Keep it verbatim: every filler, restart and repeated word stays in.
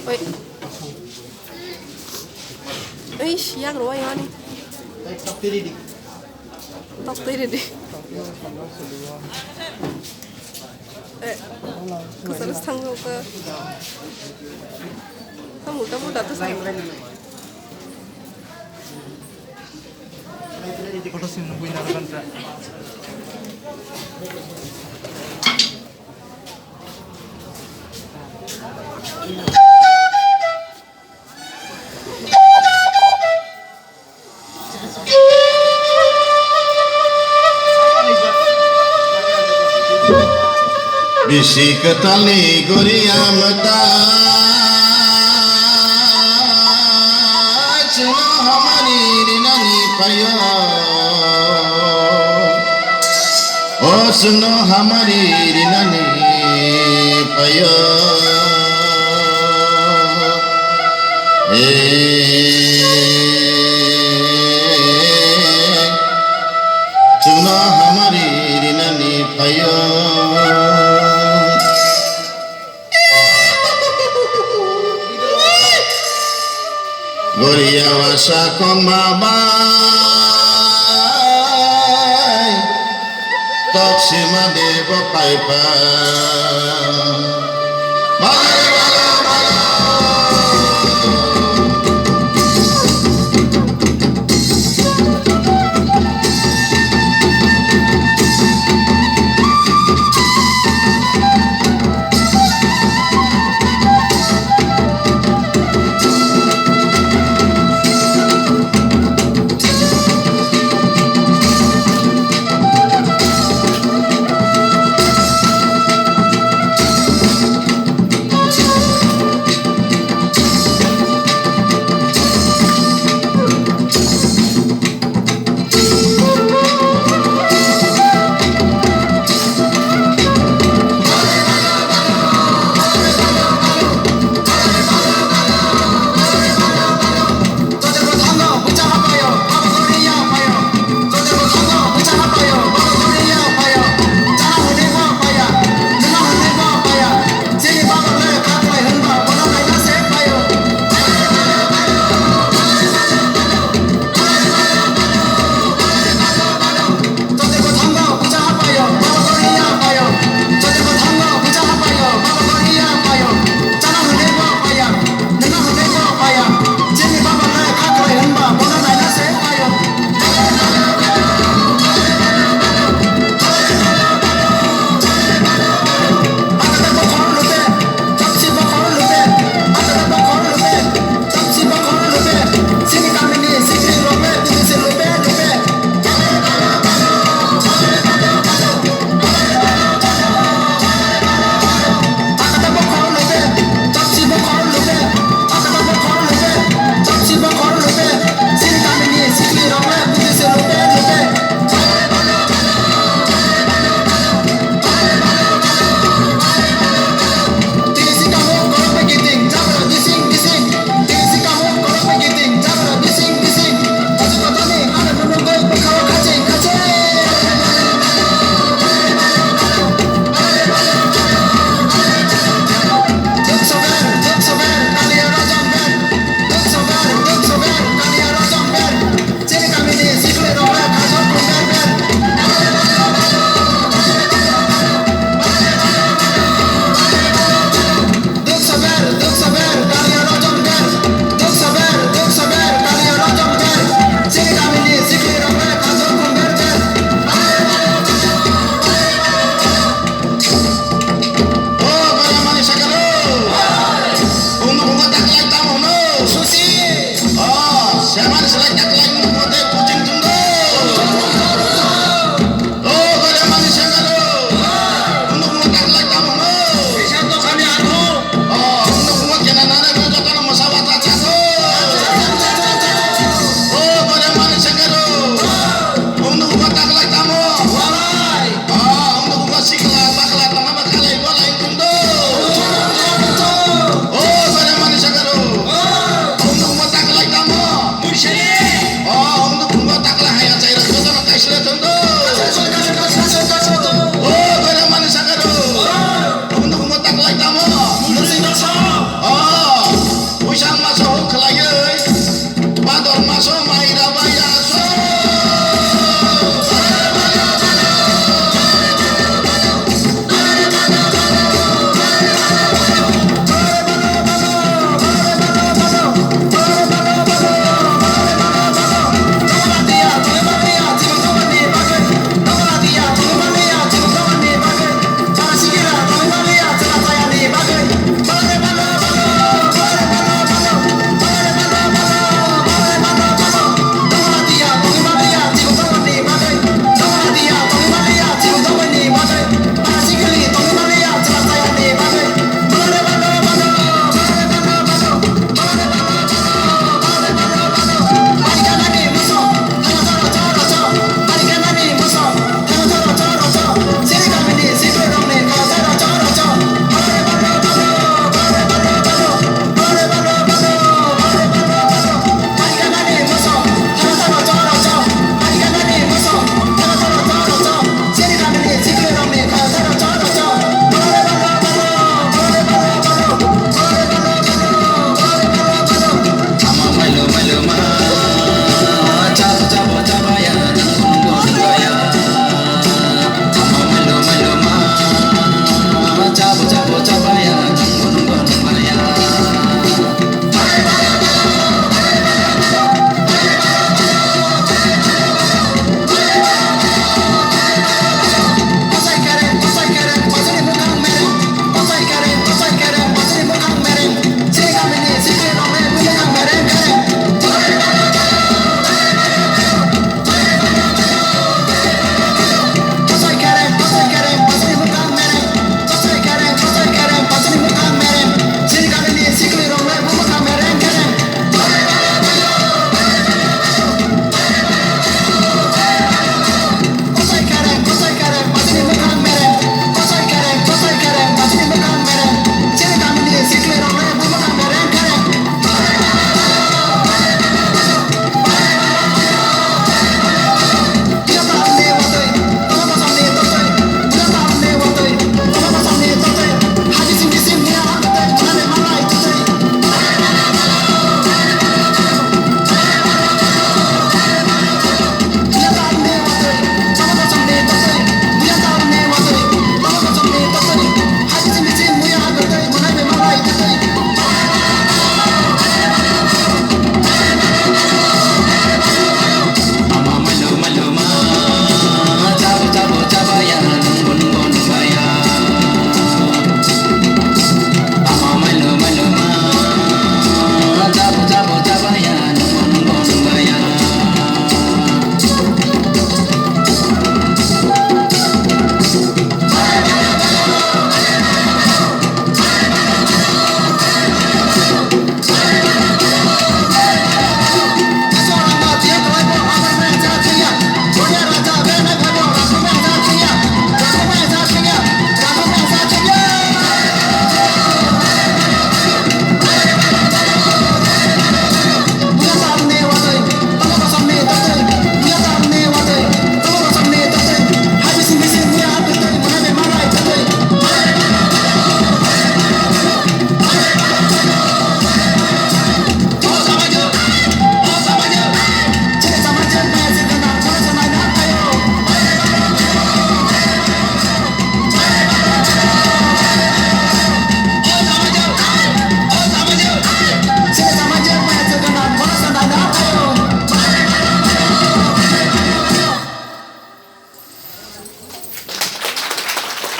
Oi. Eish, yak rw ani. Tok twi rw di. Eh, kwcharo thangwi ka. Tamo tamo da to sa. Photo sini nungui naro kan tra. Bisi kwtalni goriya mwta, chwngno hamari rinani phaio. O chwngno hamari rinani phaio. E, chwngno hamari rinani phaio. Goriya wasa kongma bai, toksima debo paipa. Bala, bala, bala. O, Goria mani sakalo. Bumno bumno taklai tamo hwno? Susi. O, semani salai taklai bumno bumno tei coaching thwngdo. O, Goria mani sakalo. Bumno bumno taklai tamo hwno? Bisa dokhani armo. O, bumno bumno kena nana bumno jotono mosa bata chaso. O, Goria mani sakalo. Bumno bumno taklai tamo? Walai. O, ang nukgo sikla bakla tongma ba khalai bolai tongdo. O, Goria mani sakalo. Ang nukgo taklai tamo? O, ang nukgo takla haya chairok jotono kaisle tongdo. O, Goria mani sakalo. Lai tamo? Mursi doso. O,